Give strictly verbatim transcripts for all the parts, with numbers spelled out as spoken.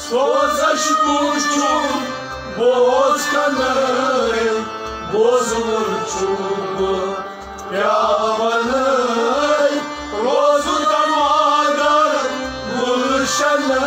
سوزش وُچھُن بوز کنٲے، بوزُن چھُ بہٕ پیاوَنَے، روزُن تَمادَر گُلشَنَے۔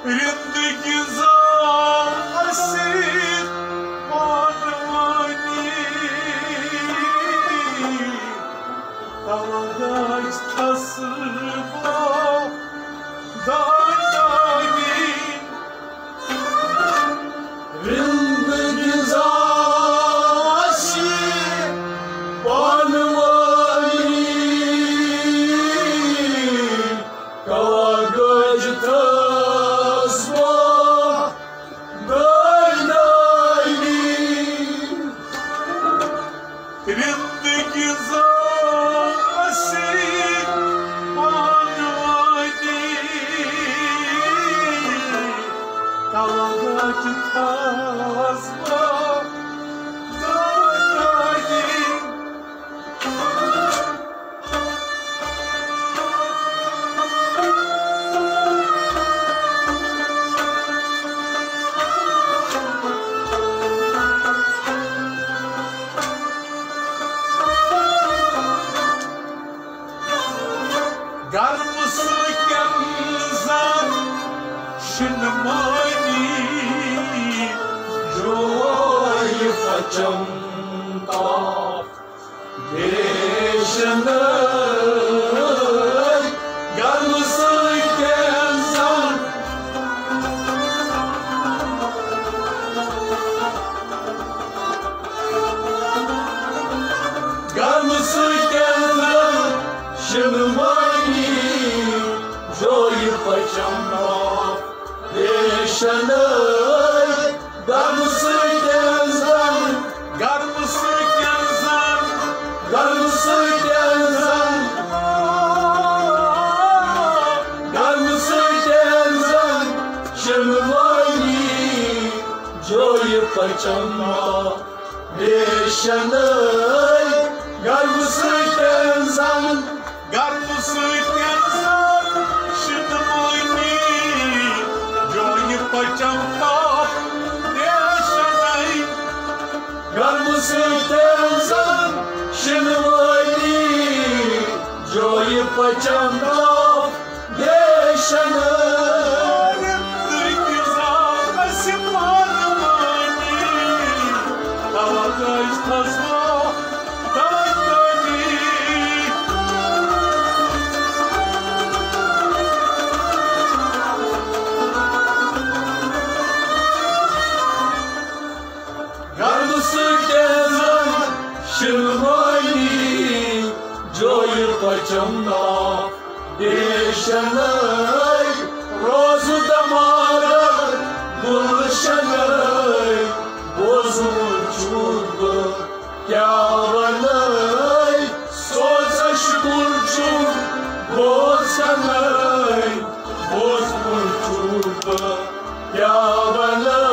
رِندگی زا اَسہِ پانہٕ وٲنی، تَوَے گژھِ تَسلوا دانٛدانی۔ رِندگی زا اَسہِ پانہٕ وٲنی، تَوَے گژھِ تَسلوا دانٛدانی۔ رِندگی زا اَسہِ پانہٕ وٲنی، تَوَے گژھِ تَسلوا دانٛدانی۔ گرمہٕ سۭتۍ زن شِنہٕ مٲنی، جویہِ پچم تاپھ۔ بیشنٲے گرمہٕ سۭتۍ زن، گرمہٕ سۭتۍ زن شِنہٕ مٲنی، جویہِ پچم تاپھ۔ بیشنٲے گرمہٕ سۭتۍ زن، گرمہٕ سۭتۍ زن، گرمہٕ سۭتۍ زن، گرمہٕ سۭتۍ زن، شِنہٕ مٲنی جویہِ پچم تاپھ۔ بیشنٲے گرمہٕ سۭتۍ زن، گرمہٕ سۭتۍ زن، شِنہٕ مٲنی جویہِ پچم تاپھ۔ گرمہٕ سۭتۍ زن شِنوٲنی، جویہِ پچم تاپھ بیشن۔ تہٕ کِزا اَسہِ پانہٕ وٲنی، توقع چھِ تھزرو توقع۔ گرمہٕ سۭتۍ زن شِنوٲنی، جویہِ پچم تاپھ بیشنَے، روزٕ دمادر گُلشنَے، بوزُن چھُس بہٕ کیٛاہ وَنَے، سوزش کُن چھُم بوزنَے، بوزُن چھُس بہٕ کیٛاہ وَنَے،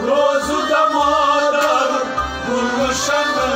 روزٕ دمادر گُلشنَے۔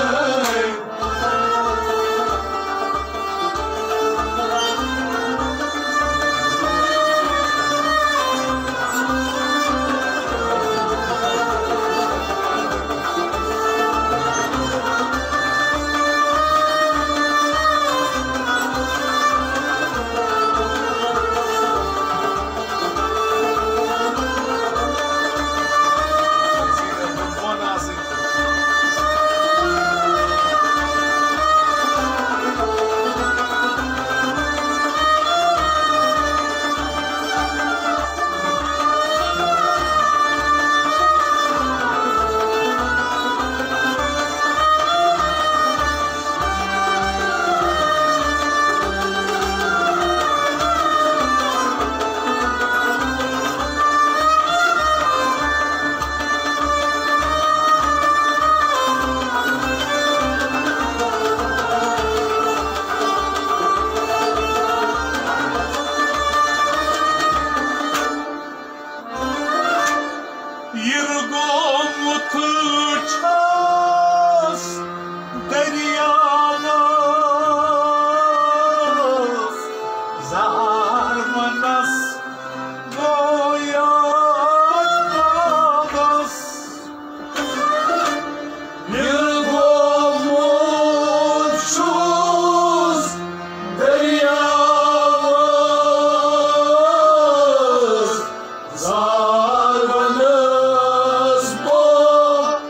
یِرٕ گوٚمُت چھَس دٔریاوَس، زارمَنَس گوٚو یاد پاوَس۔ یِرٕ گوٚمُت چھُس دٔریاوَس، زارمَنَس بہٕ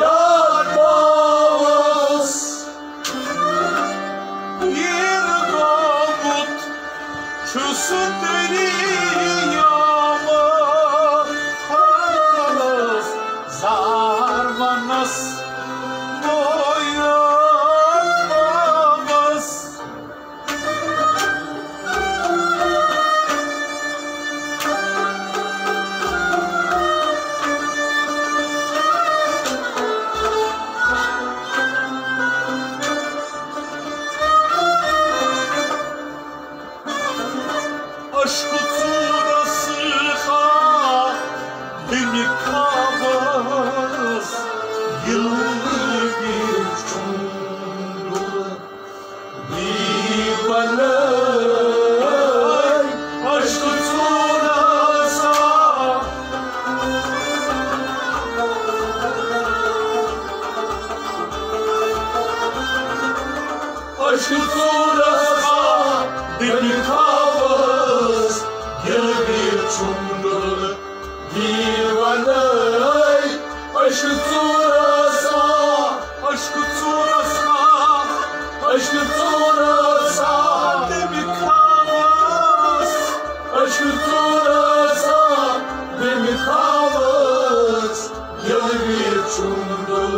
یاد پاوَس۔ یِرٕ گوٚمُت چھُس دٔریاوَس، زارمَنَس بہٕ یاد پاوَس۔ عشقہٕ ژوٗرس خاک دِمہِ تھاوس، ییٚلہِ یہِ چھُم دُل دیوانہٕ۔ عشقہٕ ژوٗرس خاک، عشقہٕ ژوٗرس خاک دِمہِ تھاوس، ییٚلہِ یہِ چھُم دُل دیوانہٕ۔ عشقہٕ ژوٗرس خاک، عشقہٕ ژوٗرس خاک، عشقہٕ ژوٗرس خاک دِمہِ تھاوس، عشقہٕ ژوٗرس خاک دِمہِ تھاوس، ییٚلہِ یہِ چھُم دُل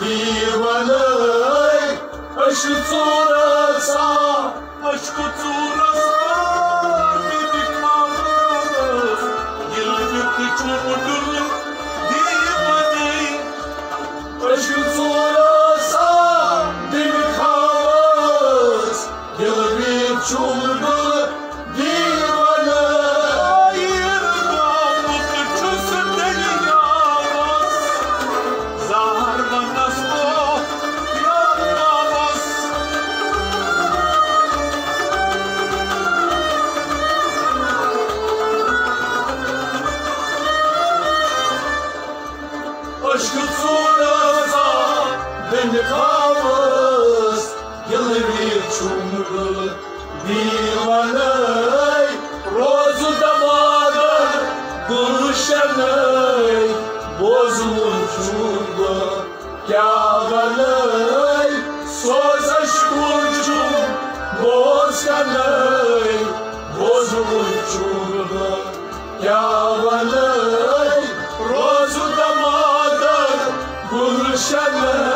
دیوانہٕ۔ عشقہٕ ژوٗرس خاک، عشقہٕ ژوٗرس خاک دِمہِ تھاوس، ییٚلہِ یہِ چھُم دُل دیوانہٕ۔ عشقہٕ ژوٗرس خاک دِمہِ تھاوس، ییٚلہِ یہِ چھُم دُل دیوانہٕ۔ یِرٕ گوٚمُت چھُس دٔریاوَس، زارمَنَس گوٚو یاد پاوَس۔ دیوانَے روزٕ دمادر گُلشنَے، بوزوُن چھُم بہٕ کیٛاہ وَنَے، سوزَش کُن چھُم بوز کَنَے، بوزوُن چھُم بہٕ کیٛاہ وَنَے، روزٕ دمادر گُلشنَے۔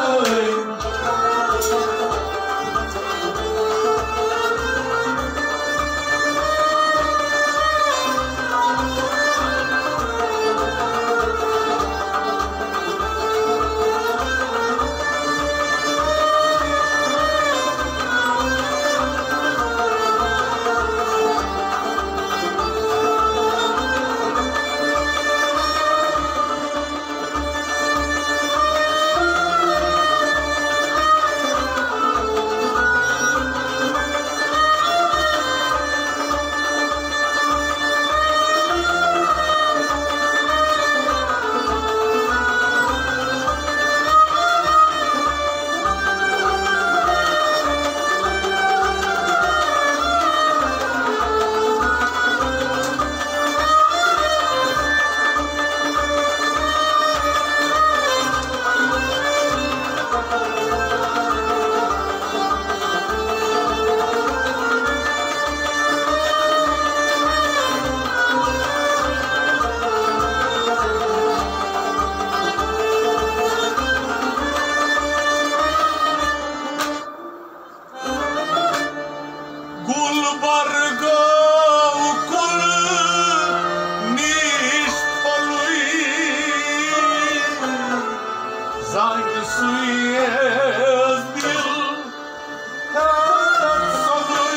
گُلبرگو کُل نِش پھوٚلُے، زانٛگہِ سُے دِل ہیٚتھ سۄلُے۔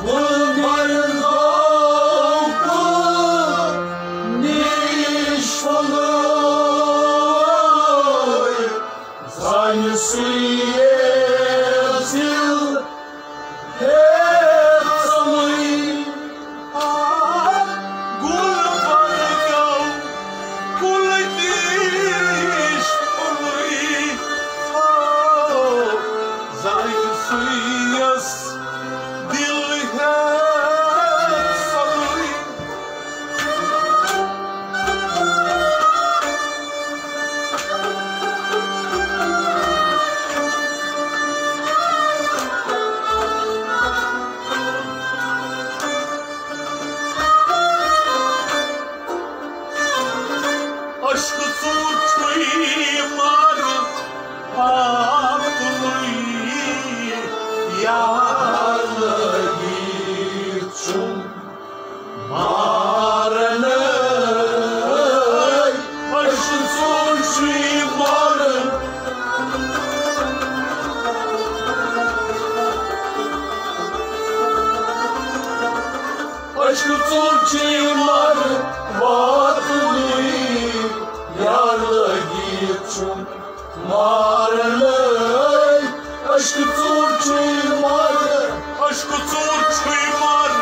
گُلبرگو کُل نِش پھوٚلُے، زانہِ سُے ییٚلہِ دِل ہیٚژٕوٕے۔ آ، گُلبرگو کُل نِش پھوٚلُے۔ آ، زانہِ سُے یَس دِل ہیٚژٕوٕے۔ عشقہٕ ژوٗنٛٹھ چھُے مارٕ پاتلٕے، یار لٲگِتھ چھُم مارنَے۔ عشقہٕ ژوٗنٛٹھ چھُے مارٕ، عشقہٕ ژوٗنٛٹھ چھُے مارٕ پاتلٕے، یار لٲگِتھ چھُم مارنَے۔ عشقہٕ ژوٗنٛٹھ چھُے مارٕ، عشقہٕ ژوٗنٛٹھ چھُے مارٕ،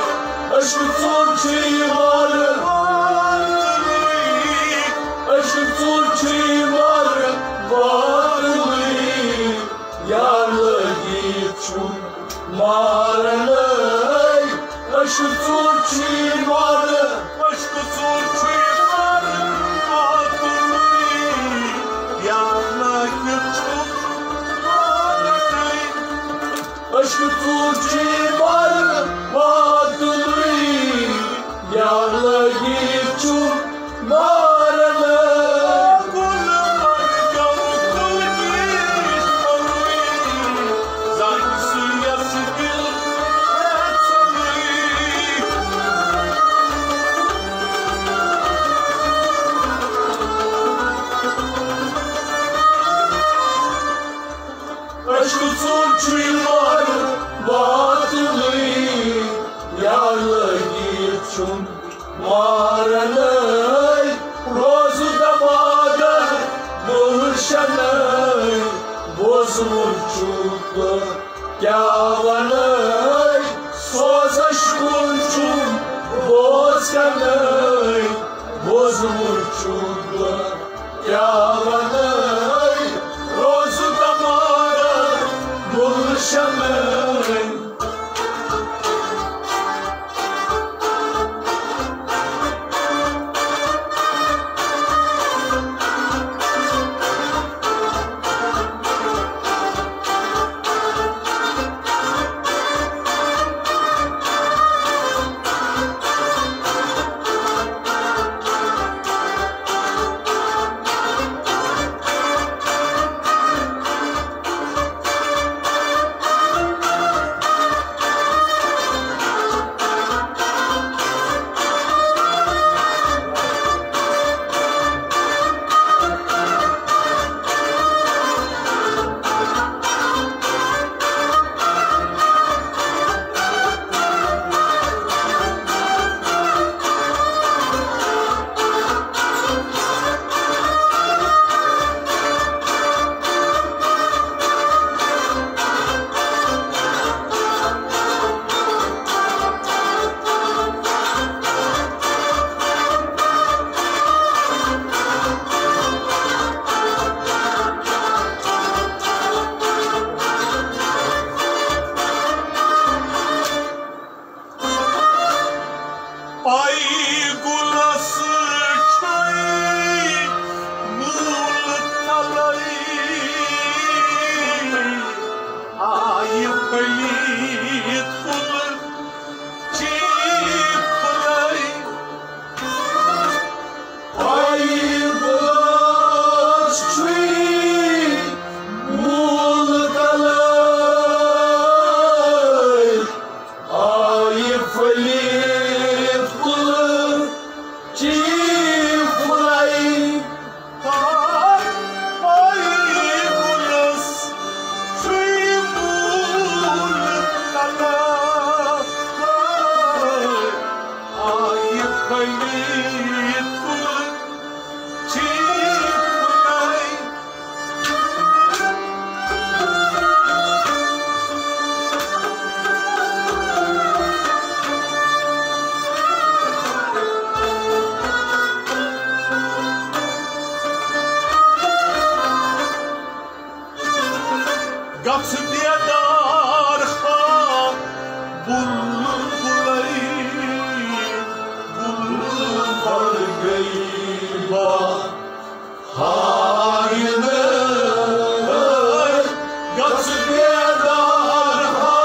عشقہٕ ژوٗنٛٹھ چھُے مارٕ، عشقہٕ ژوٗنٛٹھ چھُے مارٕ پاتلٕے، یار لٲگِتھ چھُم مارنَے۔ عشقہٕ ژوٗنٛٹھ چھُے مارٕ، عشقہٕ ژوٗنٛٹھ چھُے مارٕ پاتلٕے، یار لٲگِتھ چھُم مارنَے۔ عشقہٕ ژوٗنٛٹھ چھُے مارٕ پاتلٕے، یار لٲگِتھ چھُم مارنَے۔ گُلبرگو کُل نِش پھوٚلُے، زانہِ سُے یَس دِل ہیٚژٕوٕے۔ عشقہٕ ژوٗنٛٹھ چھُے مارٕ پاتلٕے، یار لٲگِتھ چھُم مارنَے۔ روزٕ دمادر گُلشنَے، بوزوُن چھُکھ بہٕ کیٛاہ وَنَے، سوزَش کُن چھُم بوز کَنَے، بوزوُن چھُکھ بہٕ کیٛاہ وَنَے، روزٕ دمادر گُلشنَے، گژھ بیدار ہا بلبلے، بلبل گٔے بہارِ نٔے۔ گژھ بیدار ہا،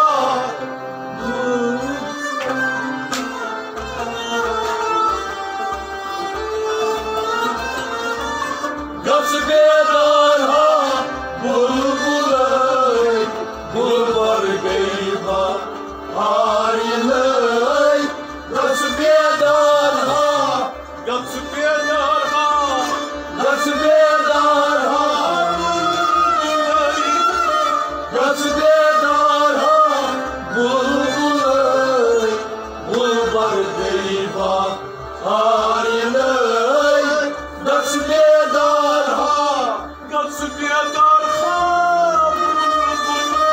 گژھ بیدار ہا بلبلے، بلبل گٔے بہارِ نٔے۔ گژھ بیدار ہا، گژھ بیدار ہا، گژھ بیدار ہا بلبلے، گژھ بیدار ہا بلبلے، بلبل گٔے بہارِ نٔے۔ گژھ بیدار ہا، گژھ بیدار ہا بلبلے،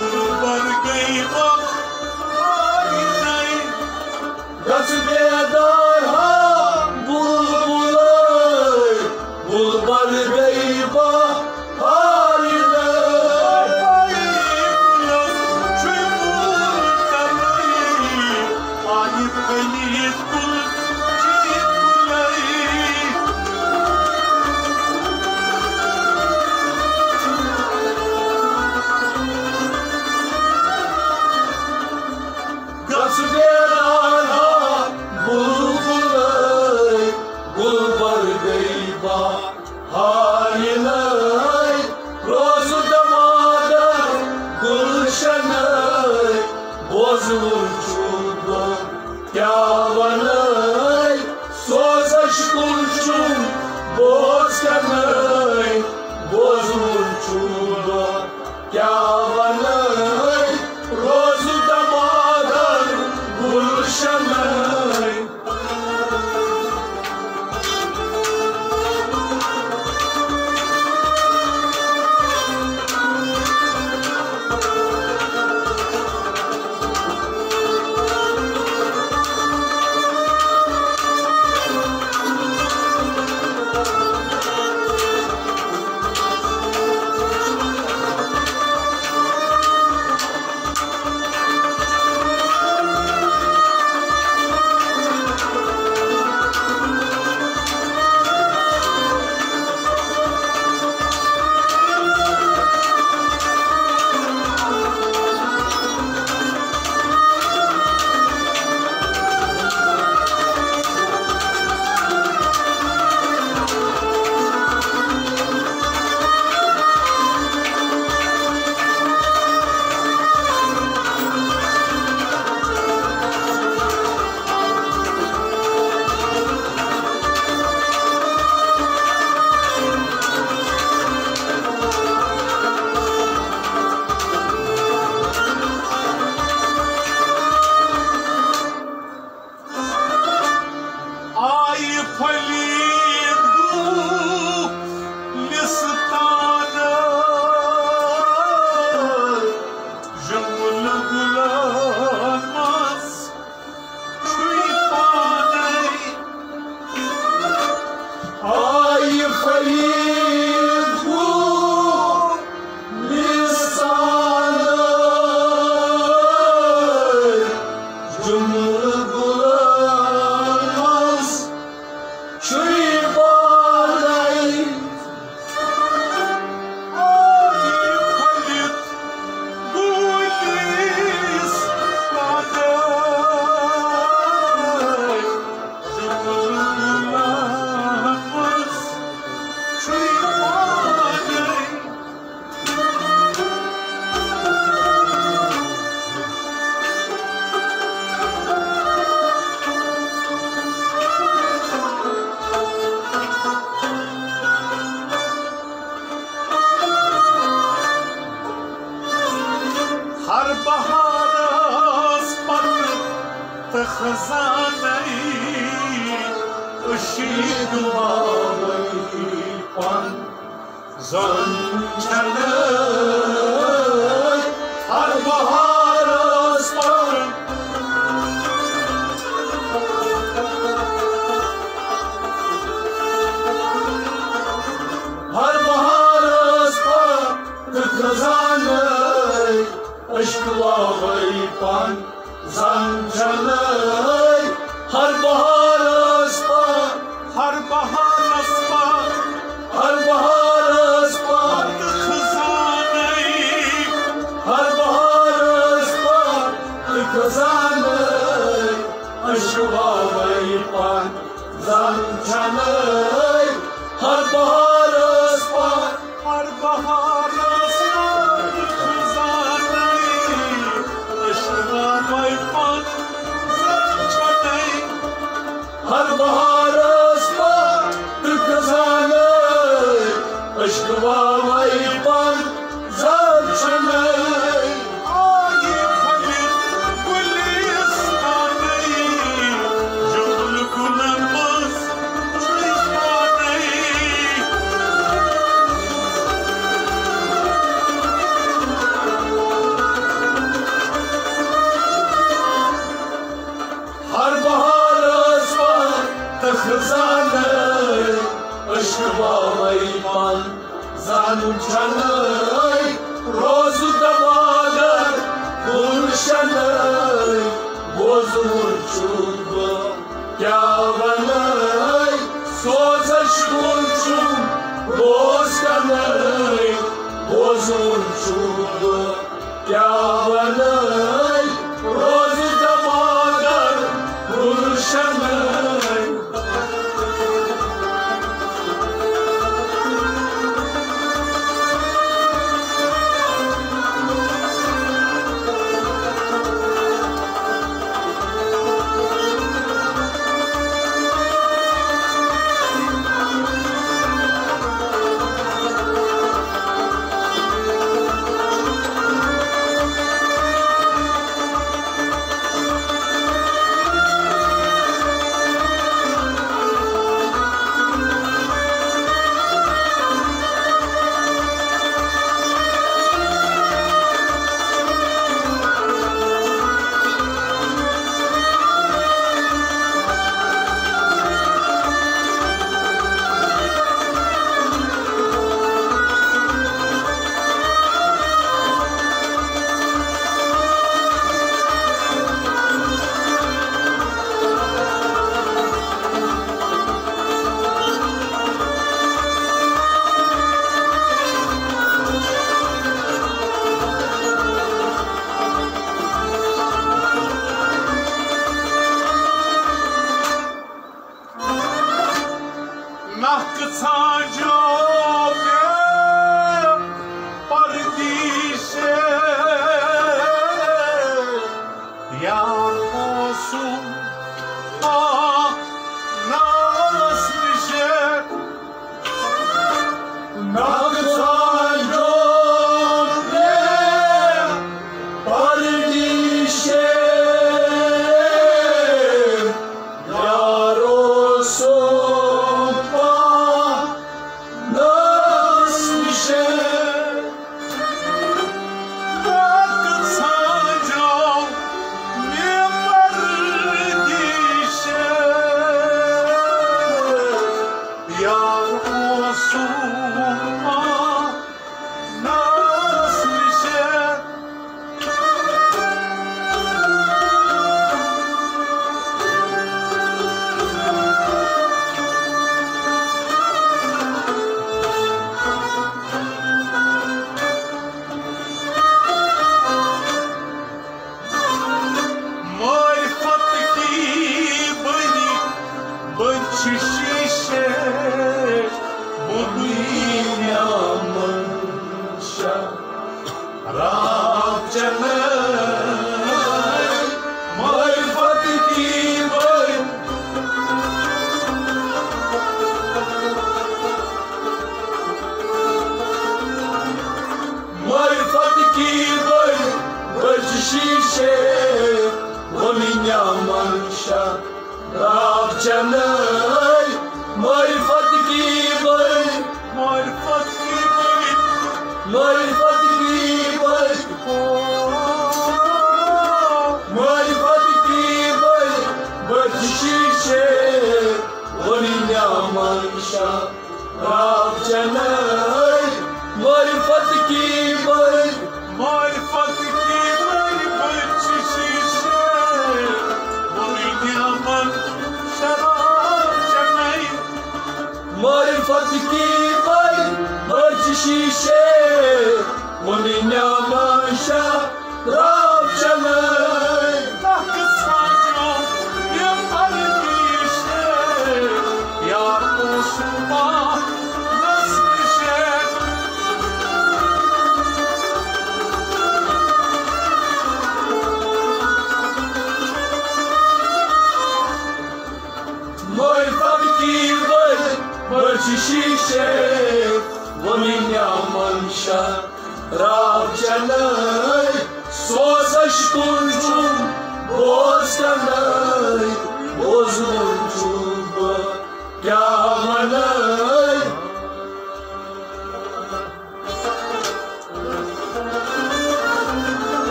بلبل گٔے بہارِ نٔے۔ گژھ بیدار ہا بلبلے، بلبل گٔے بہارِ نٔے۔ گژھ بیدار ہا بلبلے، بلبل گٔے بہارِ نٔے۔ روزٕ دمادر گلشنَے، بوزوُن چھُ دۄہ کیٛاہ وَنَے۔ سوزش کُل چھُم بوز کَنَے، بوزوُن چھُ دۄہ کیٛاہ وَنَے۔ روزٕ دمادر گلشنَے۔ آیہِ پھٔلِتھ گُلِستانَے، جملہٕ گُلَن منٛز چھُے پانَے۔ آیہِ پھٔلِتھ گُلِستانَے، جملہٕ گُلَن منٛز چھُے پانَے۔ ہر بہارس پتہٕ تہٕ خزانَے أشیٖد واوَے پَن زَن چھَنہٕ۔ ہر بہارس پتہٕ ہر بہارس پتہٕ خزانَے عشق واوَے پَن زَن چھَنَے۔ ہر بہارَس پَن، ہر بہارَس پَن، ہر بہارَس پَن تہٕ خزانَے۔ ہر بہارَس پَن تہٕ خزانَے عشق واوَے پَن زَن چھَنَے۔ ہر بہارَس پَن، ہر بہارَس پَن خزانَے عشق واوَے پَن زَن چھَنَے۔ ہر بہارَس پَن تہٕ خزانَے عشق واوَے پَن زَن چھَنَے۔ آیہِ پھٔلِتھ گُلِستانَے، جنگل گُلَن منٛز چھُے پانَے۔ ہر بہارَس پَن تہٕ خزانَے عشق واوَے پَن زَن چھَنَے۔ روزٕ تہٕ باغَن گُلشَنَے بوزمُت چھُس بہٕ کیٛاہ وَنَے۔ سوزَش کُن چھُم بوز کَنَے بوزمُت چھُس بہٕ کیٛاہ وَنَے۔ روزٕ تہٕ باغَن گُلشَنَے۔ نکھ ژھانٛجو مےٚ پردیشے، یار اوسُم پانس نِشے۔ نکھ ژھانٛجو مےٚ پردیشے، یار اوسُم پانس نِشے۔ نکھ ژھانٛجو مےٚ پردیشے، یار اوسُم پانس نِشے۔ معرفت کی بنی بچ شیشے، بنی نعمت شاہ۔ رب چنائی معرفت کی بڑ، معرفت کی بڑ، بچ شیشے، ومی نیا منشا۔ رب چنائی معرفت کی بڑ، معرفت کی بڑ، معرفت کی بڑ، معرفت کی بڑ، بچ شیشے، ومی نیا منشا۔ رب چنائی معرفت کی پتکی بھائی، بچ شیشے، منی نیاما شا، راب چلے۔ نقص واجو، یہ پتکی شے، یا تو سپا، نسل شے۔ مٲلۍ پتہٕ کی ؤلۍ، مٲلۍ چھِ شیٖشے، وۄنۍ نیامن شاہ راو چلے۔ سوزش کُن چھُم بوز کنے، بوزوُن چھُم بہٕ کیٛاہ ونے۔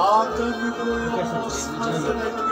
آدم گوٚو اوس حضرت